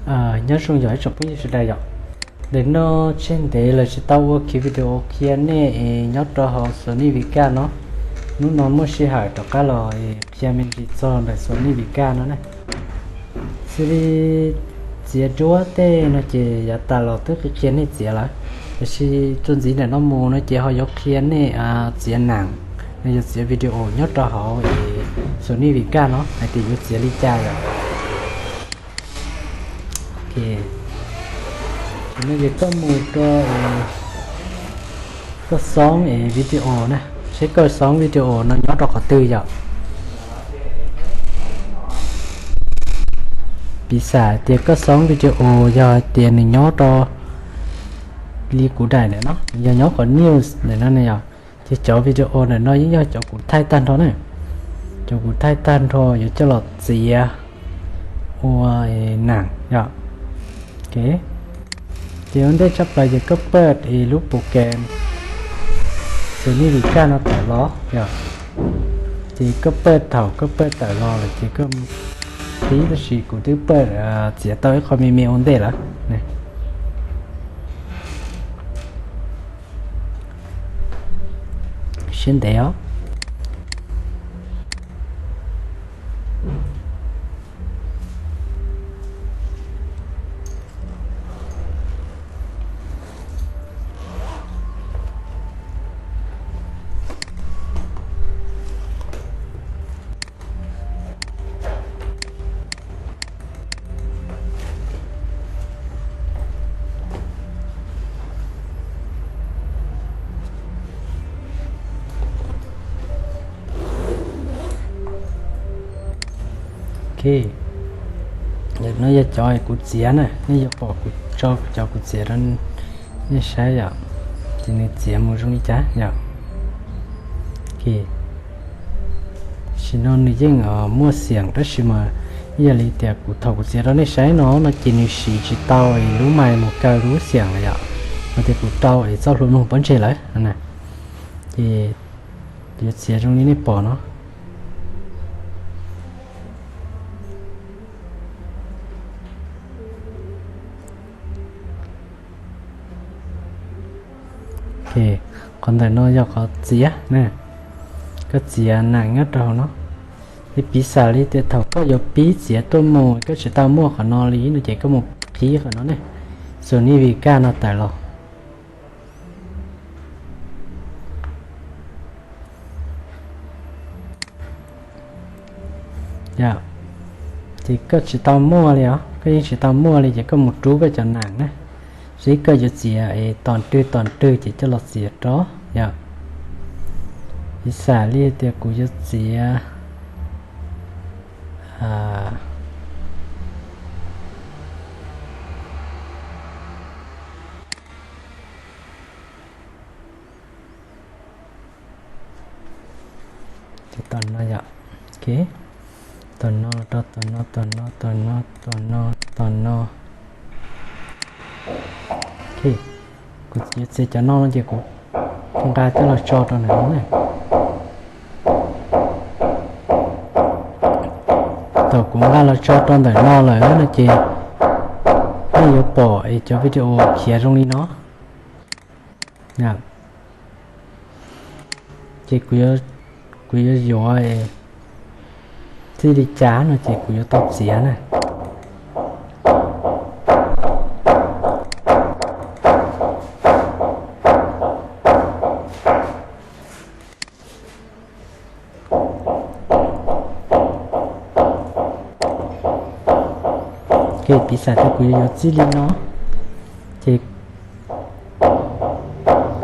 Nyob zoo yog ib tsoom phooj ywg sawv daws yom. Ntawm no tseg ntev lawm tsis tau ua kiv video qhia nej es nyob rau hauv Sony Vegas no. Hnub no muaj sij hawm rov qab los es qhia me ntsis txog ntawm Sony Vegas no na. Xws li txiav duab tej no ces yav tas los twb qhia nej txiav lawm, tiam sis txuas ntxiv ntawm no mus no ces ho yuav qhia nej txiav nam, no yuav txiav video nyob rau hauv es Sony Vegas no hais tias yuav txiav li cas yom. Ces no ces koj mus rau koj xoob es video na, seb koj xoob video no nyob rau qhov twg yom. Piv xam tias koj xoob video yog hais tias nws nyob rau li kuv daim ntawm no, yog nyob qhov news ntawm no ne yom, ces cov video ntawm no yeej yog cov kuv thaij tag nrho na. Cov kuv thaij tag nrho yuav coj los txiav ua nam yom. Ces ua ntej tshaj plaws ces koj pawj es lub program Sony Vegas no tawm los yom. Ces koj pawj, thaum koj pawj tawm los lawm ces koj qhib, tab sis kuv twb pawj txiav tau ib qho me me ua ntej lawm. Siab ntev os. Ok, no yog cov kuv txiav na, nej yuav pom kuv tso cov kuv txiav rau nej saib yom, ces nws txiav mus zoo li cas yom. Ok, tam sim no nws yeej muaj xiam tab sis mas ib yam li tias kuv thaum kuv txiav rau nej saib no no ces nws siv tsis tau lub mais mus kaw lub xiam lawm yom, no tias kuv rau es txoj hlua mloog pob ntseg lawm no na. Ces yuav txiav zoo li nej pom no. Ok, qhov ntawm no yog qhov txiav na, koj txiav nam nyob rau hauv no. Ces piv xam li tias thaum koj yuav pib txiav tuaj mus koj tsis tau muaj qhov no li no ces koj mus qhib qhov no ne, Sony Vegas no tawm los. Ces koj tsis tau muaj li os, koj yeej tsis tau muaj li ces koj mus rub koj cov nam na. Seb koj yuav txiav es tom twg tom twg ces coj los txiav rau yom. Piv xam li tias kuv yuav txiav Ces tom no yom, ok, tom no los rau tom no, tom no, tom no, tom no, tom no. Ok, kuv yuav txiav cov no no ces kuv nqa coj los tso rau ntawm no na. Thaum kuv nqa los tso rau ntawm no lawm no ces nej yuav pom es cov video khiav zoo li no. Ces kuv yuav yuav txij li cas no ces kuv yuav tau txiav na. Ces piv xam tias kuv yuav yuav txij li no, ces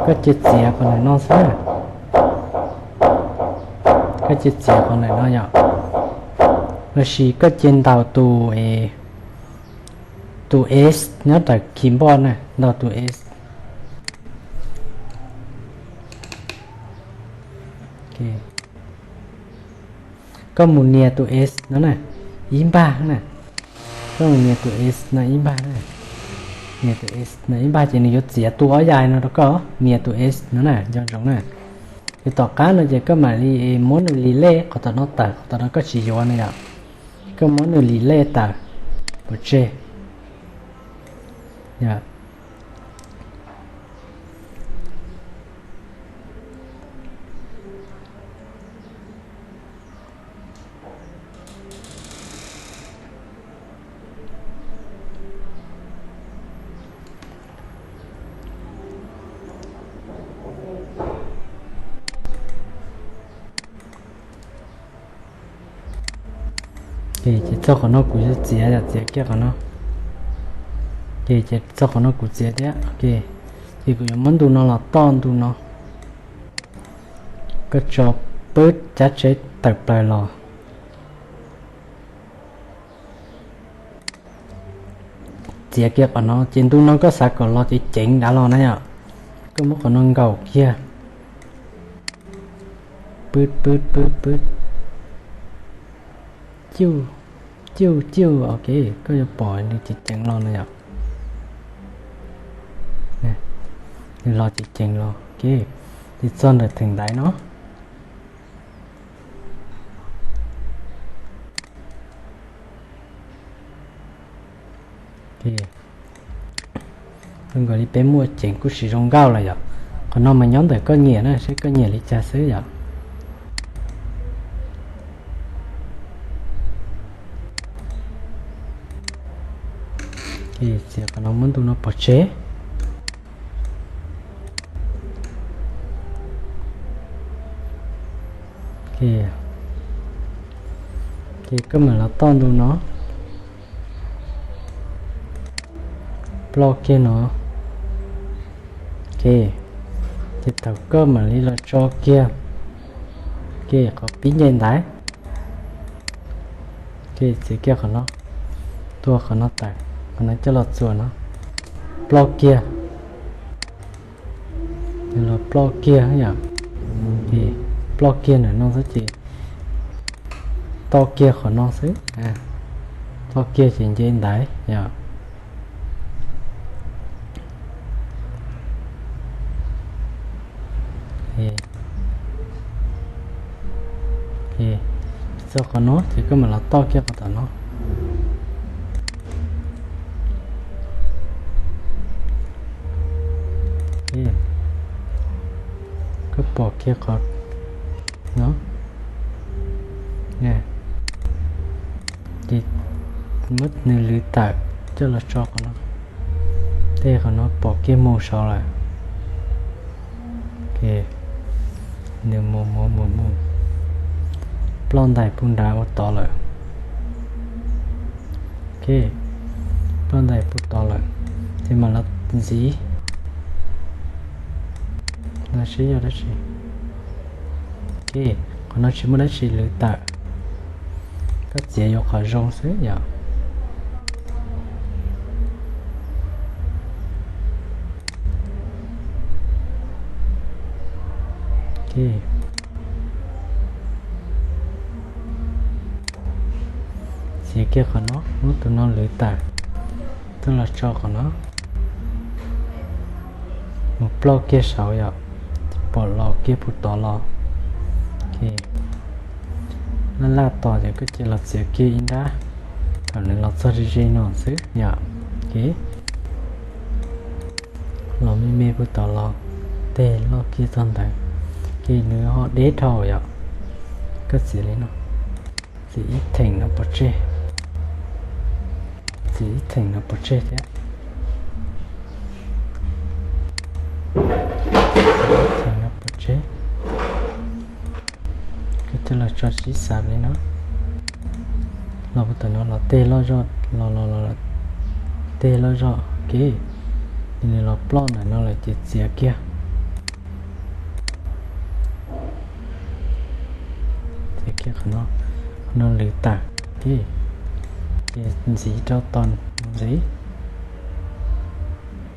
koj cia txiav qhov ntawm no xwb na. Koj cia txiav qhov ntawm no yom. Los sis koj cia ntaus tus, tus S nyob ntawm keyboard na, ntaus tus S. Koj mus nias tus S no na, ib npag na. Koj mus nias tus S no ib npag na. Nias tus S no ib npag ces nws yuav txiav tus ob yam no rau koj, nias tus S no na, nco ntsoov na. Ces tom qab no ces koj mam li muab nws delete qhov tom no tawm, qhov tom no koj tsis yuav na yom. Koj muab nws delete tawm, pov tseg. Yog. Ces txog qhov no kuv yuav txiav, txiav kiag qhov no. Ces txog qhov no kuv txiav thiab. Ces kuv yuav muab ntu no los toj ntu no. Koj tso pwb cab tsheb tawm plaws los. Txiav kiag qhov no, ces ntu no koj xav kom los ceev ceev dav los na yom, koj muab qhov no nkaum kiag. Pwb pwb pwb pwb. Ciuj, ciuj ciuj, ok, koj yuav pom nws ceev ceev los no yom. Nws los ceev ceev los, ok, ces txog ntawm theem ntaiv no. Zoo nkaus li peb muaj ceev kuj tsis zoo nkauj lawm yom. Qhov no mas nyob ntawm koj nyiam na, seb koj nyiam li cas xwb yom. Ces txiav qhov no muab ntu no pov tseg. Ces koj mam los toj ntu no. Ploj kiag no. Ok, ces thaum koj mam li los tso kiag, ok, qhov pib nce ntaiv. Ok, txiav kiag qhov no, tua qhov no tawm, qhov no coj los txuas no, ploj kiag. Los ploj kiag yom, ploj kiag ntawm no xwb ces toj kiag qhov no xwb, toj kiag ces nce ntaiv yom. Txog qhov no ces koj mam los toj kiag qhov tom no. Koj pom kiag qhov no, ces muab nws lwv tawm coj los tso qhov no. Tej qhov no pom kiag mus saud lawm. Nws mus mus mus mus, ploj ntais puag nrad ua tod lawm. Ok, ploj ntais puag tod lawm, ces mam los ntxiv. No seb yog dab tsi. Ok, qhov no tsis muaj dab tsi lwv tawm, koj txiav yuav qhov zoo xwb yom. Ok, txiav kiag qhov no, muab tus no lwv tawm, coj los tso qhov no, mus ploj kiag saud yom, pom los kiag puag tod los. Ok, laj laj tos ces koj cia los txiav kiag ib nrab, thaum nws los txog ze ze no xwb yom. Ok, los me me puag tod los, tej loj kiag txog ntawd, ces nws ho deb dhau yom. Koj txiav li no, txiav ib theem no pov tseg, txiav ib theem no pov tseg thiab. Theem no pov tseg, koj coj los tso sib xav li no, los puag tom no los tej loj zog, los los los tej loj zog, ok, ces nws los ploj ntawm no lawm ces txiav kiag. Txiav kiag qhov no, qhov no lwv tawm, ces ntxiv rau tom ntxiv,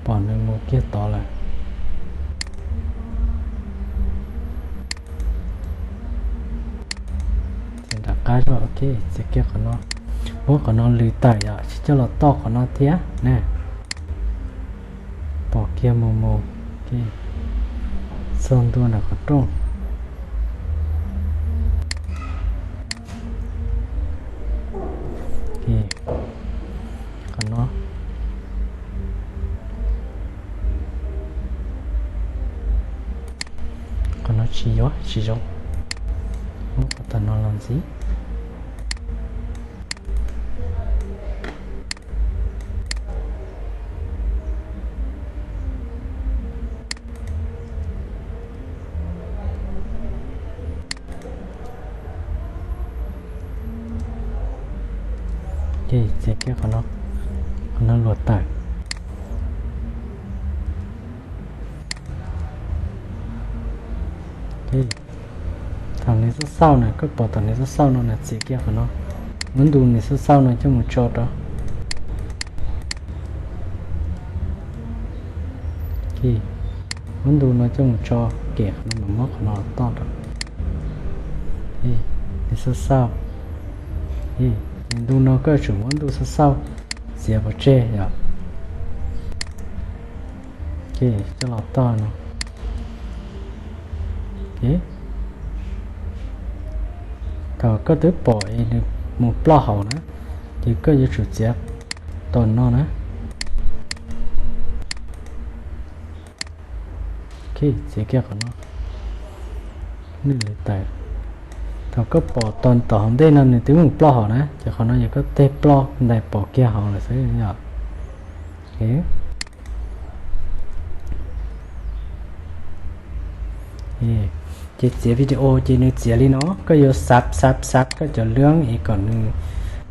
pom nws mus kiag tod lawm. Txiav nram qab zog, ok, txiav kiag qhov no, muab qhov no lwv tawm yom, tsis coj los toj qhov no thiab na. Pom kiag mus mus, txog ntua ntawm qhov rooj. Qhov no, Tsis yuav, tsis zoo. Muab qhov tag no los ntxiv. Ces txiav kiag qhov no, qhov no luag tawm. Thaum nws xauj xauj na, koj pom thaum nws xauj xauj no na, txiav kiag qhov no, muab ntu nws xauj xauj no coj mus tso rau. Muab ntu no coj mus tso, kem qhov no mas muab qhov no toj rau. Nws xauj xauj, ntu no koj yuav tsum muab ntu xauj xauj txiav pov tseg yom. Coj los toj no. Thaum koj twb pom es nws mus ploj hauv na, ces koj yuav tsum txiav tom no na. Txiav kiag qhov no, nws lwv tawm. Thaum koj pom tom hauv ntej no nws twb mus ploj hauv na, ces qhov no yog koj tej ploj ntais pom kiag hauv lawm xwb yom. Ces txiav video ces nws txiav li no, koj yuav xav xav xav koj cov lwm es kom nws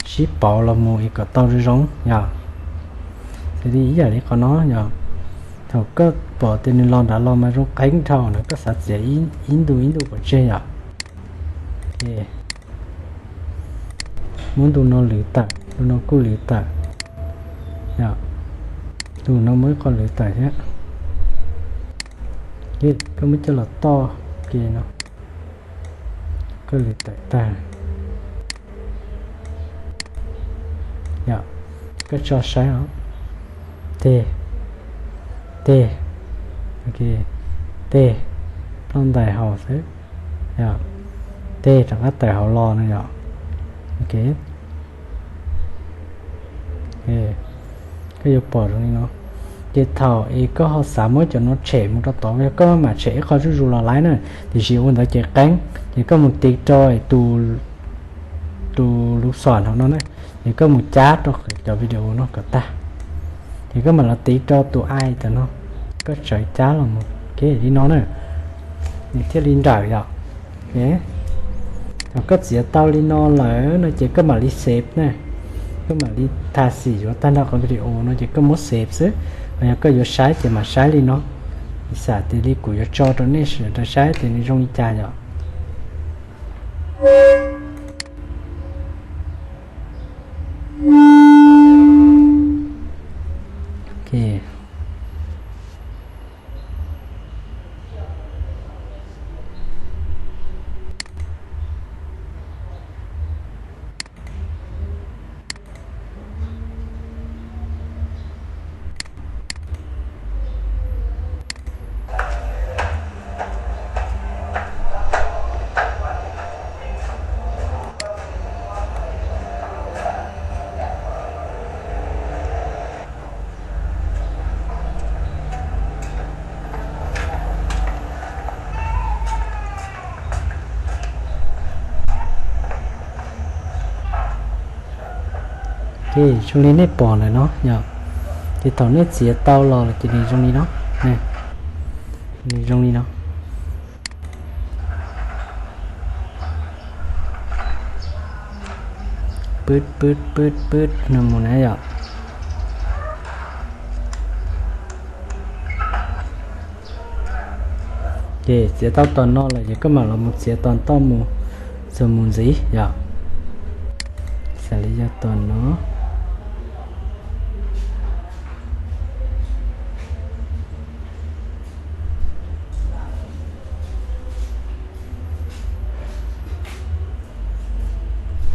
sib pauv los mus es kom tau zoo zoo yom. Xws li ib yam li qhov no yom, thaum koj pom tias nws los nrad los mas zoo qeeb dhau na, koj xav txiav ib ntu ib ntu pov tseg yom. Muab ntu no lwv tawm, ntu no kuj lwv tawm. Ntu no muaj ib qho lwv tawm thiab. Koj muab coj los toj ke no, koj lwv tawm tag. Koj tso saib os. Teg, teg, teg, ploj ntais hauv xwb. Teg rov qab tawm hauv los no yom. Koj yuav pom zoo li no. Ces thaum es koj ho xav muab cov no tshem mus rau tod, yog koj mam tshem ib qho zuj zus los laiv na, tiam sis ua ntawd ces qeeb, ces koj mus tiv rau tus lub xom hauv no na, ces koj mus cab rau cov video no kom tag, ces koj mam los tiv rau tus ai tam no, koj tsawv cab los mus li no na, nws thiaj li nrawm yom. Thaum koj txiav tau li no lawm no ces koj mam li save na, koj mam li tha xim yuav tag nrho qhov video no ces koj muab save xwb. Yog koj yuav saib ces mam saib li no, xam tias li kuv yuav tso rau nej sawv daws saib tias nws zoo li cas yom. Ces zoo li nej pom lawm no yom. Ces thaum nej txiav tau los lawm ces nws zoo li no, nws zoo li no. Pwb pwb pwb pwb no mus na yom. Ces txiav tau tom no lawm ces koj mam los mus txiav tom toj mus, txuas mus ntxiv yom. Xws li yog tom no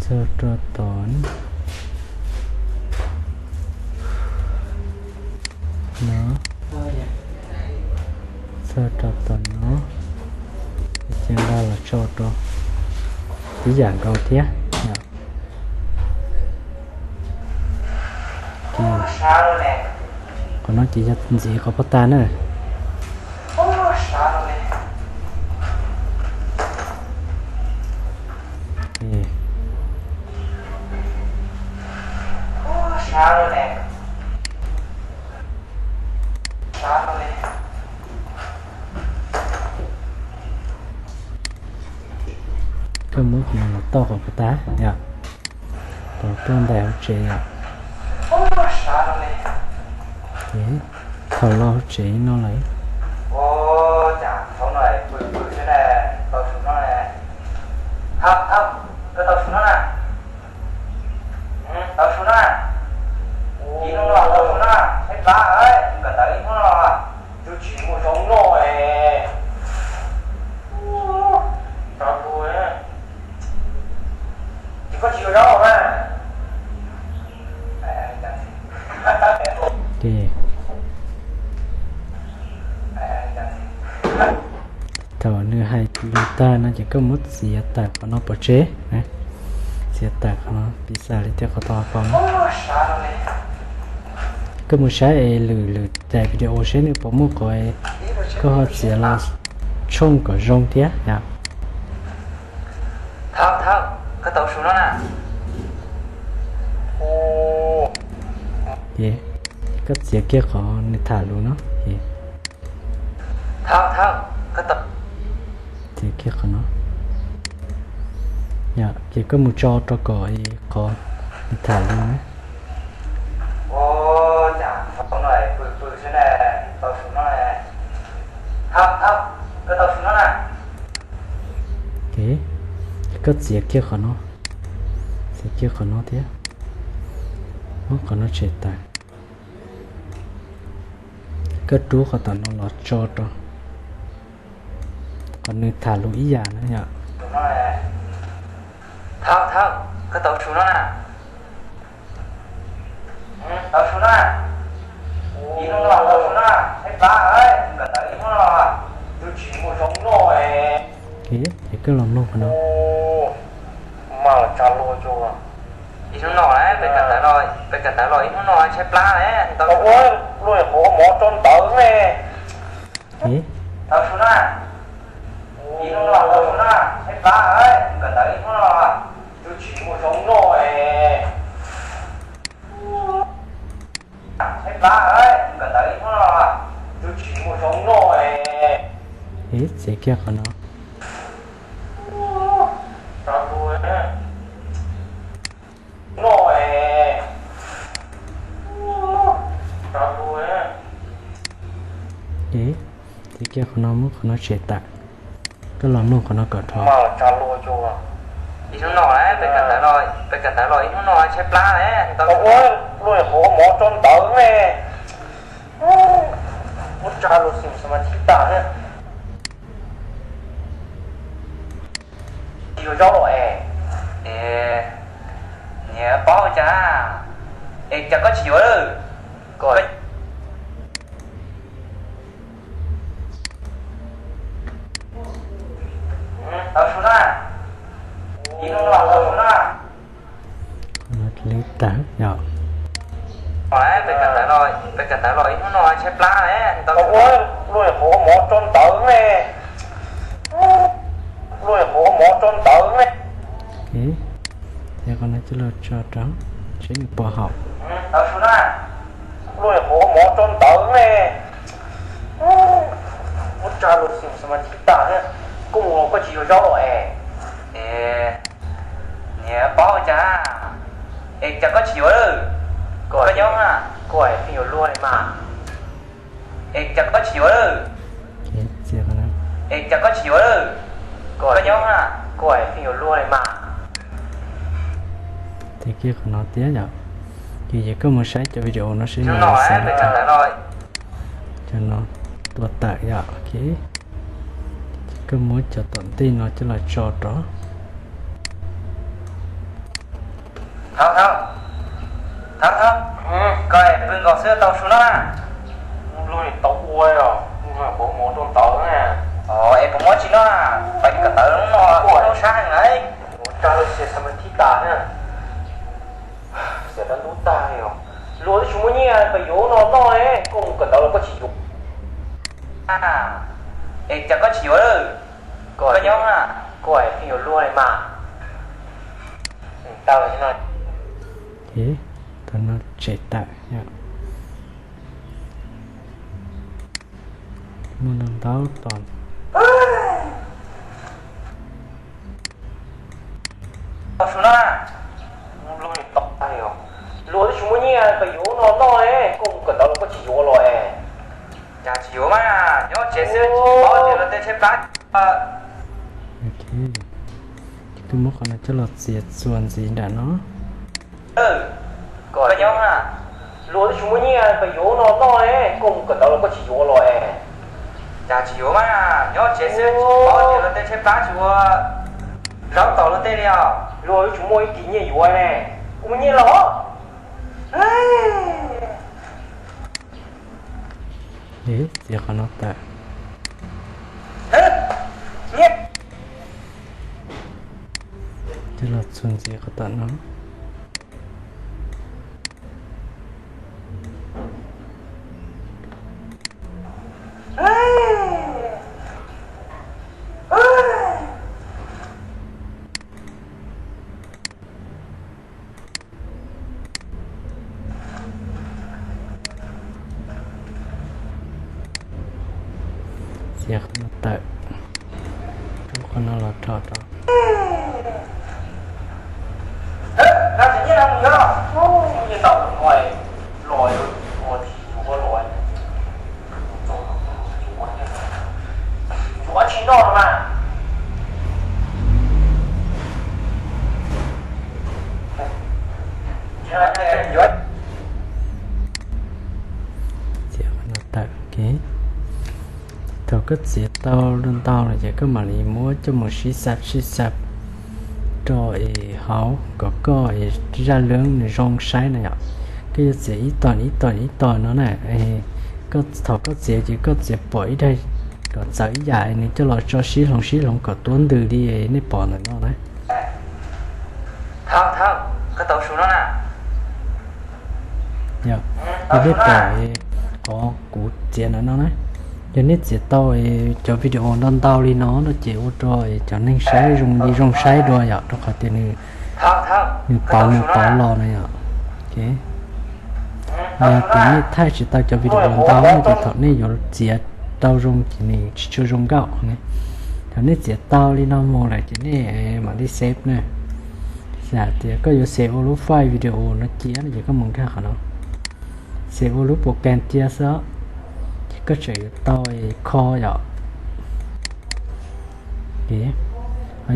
txog rau tom no, txog rau tom no, ces nqa los tso rau ib yam nkaus thiab. Qhov no ces yog ntxiv qhov pov tas na. Koj muab qhov no los tauj qhov puas tag yom? Tau tuaj ntais hauv tsev yom? Thaum los hauv tsev no lawm. Thaum nws hais li tag no ces koj muab txiav tawm qhov no pov tseg. Txiav tawm qhov no, piv xam li tias qhov tau pom no. Koj mus saib es lwm lwm daim video seb nws puas muaj qhov koj ho txiav los tshooj kom zoo thiab yom. Ces koj txiav kiag qhov nws tham lus no. Txiav kiag qhov no. Yom, ces koj mus tso rau kom qhov nws tham lus na. Koj txiav kiag qhov no, txiav kiag qhov no thiab. Muab qhov no tshem tawm. Koj rub qhov tom no los tso rau qhov nws tham lus ib yam na yom. Ces koj los mloog qhov no. Ib hnub no, peb kawm ntawv los ib hnub no tshaib plab ne. Tau ua luaj qhov mov rau ntawd ne. Tau su na. Ib hnub no tau su na, tshaib plab, kawm ntawv ib hnub no, tus tsis mus zoo noj. Tshaib plab, kawm ntawv ib hnub no, tus tsis mus zoo noj. Txiav kiag qhov no. Txiav kiag qhov no, muab qhov no tshem tawm. Koj los mloog qhov no kom dhau. Ib hnub no, peb kawm ntawv los ib hnub no tshaib plab. Tau ua luaj qhov mov rau ntawd ne. Muab tsa lus xim xas mas thib tas thiab. Tsis yuav zaub los es. Niam paub cas, es cas koj tsis yuav lawm? Tau su na. Ib hnub no tau su na. Li tag yom. Peb kawm ntawv los ib hnub no tshaib plab. Tau ua luaj qhov mov rau ntawd ne. Luaj qhov mov rau ntawd ne. Thiab qhov no coj los tso rau seb nws puas haum. Tau su na. Luaj qhov mov rau ntawd ne. Muab tsa lus xim xas mas thib tas thiab. Koj mus los koj tsis yuav zaub los es. Niam paub cas, es cas koj tsis yuav lawm? Koj nyob, koj pheej yuav luag li mas. Es cas koj tsis yuav lawm? Es cas koj tsis yuav lawm? Koj nyob, koj pheej yuav luag li mas. Txiav kiag qhov no thiab yom. Ces yog koj mus saib cov video no seb nws xav li cas. Cov no tua tawm yom. Koj muab cov tom ntej no coj los tso rau. Thab, thab, thab, thab, koj pw nkaus xwb tau su noj na. Luag tau ua os, qhov mov rau ntawd na. Es puas muab tsis noj na, peb kawm ntawv hnub no hnub sab heev lawm. Tsa lus xim xas mas thib tas na. Xiam rau ntub tag li os. Luag twb tsis muaj nyiaj pes yuav no noj ne, koj mus kawm ntawv los koj tsis yuav. Es cas koj tsis yuav lawm? Koj nyob, koj pheej yuav luag li mas. Tau li no. tshem tawm. Muaj ntau ntau tos. Luag twb tsis muaj nyiaj pes yuav no noj ne, koj mus kawm ntawv los koj tsis yuav los es. Cas tsis yuav mas, nyob tsev xwb tsis paub tias luag tej tshaib plab. Twb muab qhov no coj los txiav txuas ntxiv nram no. Koj nyob, luag twb tsis muaj nyiaj pes yuav no noj ne, koj mus kawm ntawv los koj tsis yuav los es. Cas tsis yuav mas, nyob tsev xwb tsis paub tias luag tej tshaib plab tsis ua zaub tom luag tej li os. Luag twb tsis muaj ib kis nyiaj yuav ne, kuv muaj nyiaj los. Txiav qhov no tawm. Coj los txuas ntxiv qhov tom no. Txiav qhov no tawm, rub qhov no los rho rau. Txiav qhov no tawm, ok. Thaum koj txiav tau ntau lawm ces koj mam li muab coj mus sib xab sib xab rau es hauv kom koj es zaj leeb nws zoo saib na yom. Koj yuav txiav ib tog ib tog ib tog no na, thaum koj txiav ces koj txiav pom ib daig kom txawv ib yam es nws coj los tso sib hloov sib hloov kom tuab ntws li nej pom ntawm no na. Yog nej pom qhov kuv txiav ntawm no na, yog nej txiav tau cov video ntau ntau li no no ces ua rau cov neeg saib zoo li zoo saib dua yom, rau qhov tias nws pauv mus pauv los na yom. Yog tias nej thaij tsis tau cov video ntau no ces thaum nej yuav txiav tau zoo ces nws tsis tshua zoo nkauj ne. Thaum nej txiav tau li no mus lawm ces nej mam li save na. Yog tias koj yuav save ua lub file video no cia no ces koj mus nkag qhov no, save ua lub program cia xwb, ces koj tseem yuav tau kho yom.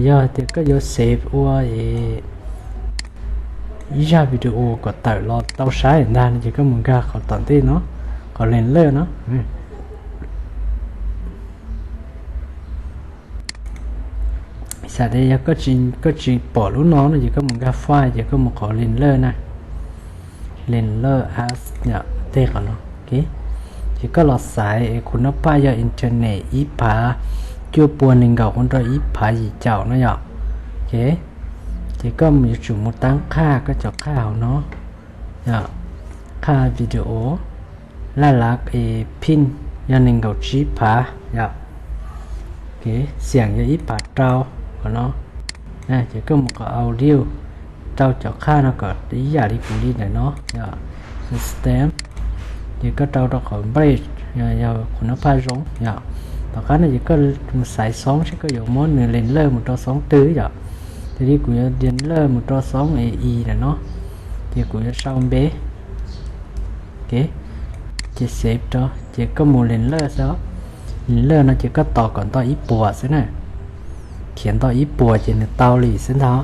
Yog tias koj yuav save ua ib zaj video kom tawm los tau saib ntag no ces koj mus nkag qhov tom ntej no, qhov lees lawj no. Xav tias yog koj tsis pom lub no no ces koj mus nkag file ces koj mus qhov lees lawj na, lees lawj as yom, tej qhov no. Ces koj los xaiv es kuv noj paj yog internet ib phav cuaj pua nees nkaum ua rau ib phav yim caum no yom. Ces, ces koj yuav tsum mus tab qhaj koj cov qhaj hauv no yom, qhaj video laj lav es pin yog nees nkaum tsib phav yom, xiam yog ib phav rau qhov no. Ces koj mus qhov audio, rau cov qhaj no kom ib yam li kuv li ntawm no yom, system, ces koj rau rau qhov bridge, yog qhov noj paj zoo yom. Tom qab no ces koj mus xaiv xoob seb koj yuav muab nws lees lawj mus rau xoob twg yom. Ces li kuv yuav lees lawj mus rau xoob es i ntawm no, ces kuv yuav sau npe, ces save rau ces koj mus lees lawj xwb. Lees lawj no ces koj tos kom nto ib puas xwb na, khiav nto ib puas ces nws tau li xwb ntag.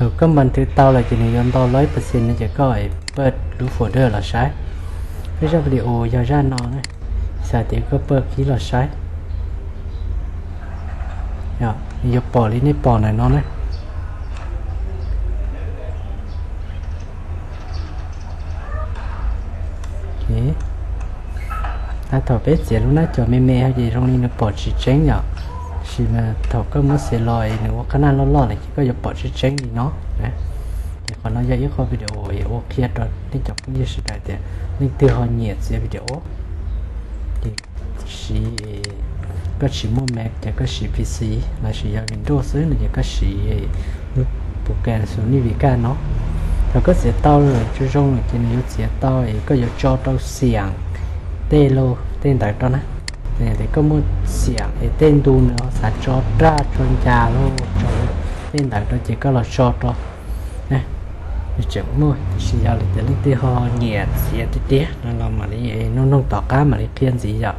Thaum koj npas nthwv tau lawm ces nws yuav nto lawm percent no ces koj paj lub folder los saib. Peb zaj video yog zaj no na, xav tias koj paj kib los saib. Nws yuav pom li nej pom ntawm no na. Tab thaum peb txiav lub nab cov me me ces zoo li nws pom tsis tseeb yom, tab sis mas thaum koj muab xiav los es nws ua qab naj loj loj lawm ces koj yuav pom tseeb tseeb li no. Ces qhov no yog ib qho video uas ua qhia rau nej cov phooj ywg sawv daws tias leej twg ho nyiam txiav video ces siv, koj tsis muaj Mac ces koj siv P C los sis yog Windows xwb no ces koj siv lub program Sony Vegas no. Thaum koj txiav tau lawm tso zoo lawm ces nws yuav txiav tau es koj yuav tso rau xiam tej lus tej ntawd rau na. Ces koj muaj xiam es tej ntu nws xav tso raj tso ncas lus tso tej ntawd rau ces koj los tso rau. Nws tseem muaj, tiam sis yog li tias leej twg ho nyiam txiav tiag tiag no los mam li nug nug tom qab mam li qhia ntxiv yom.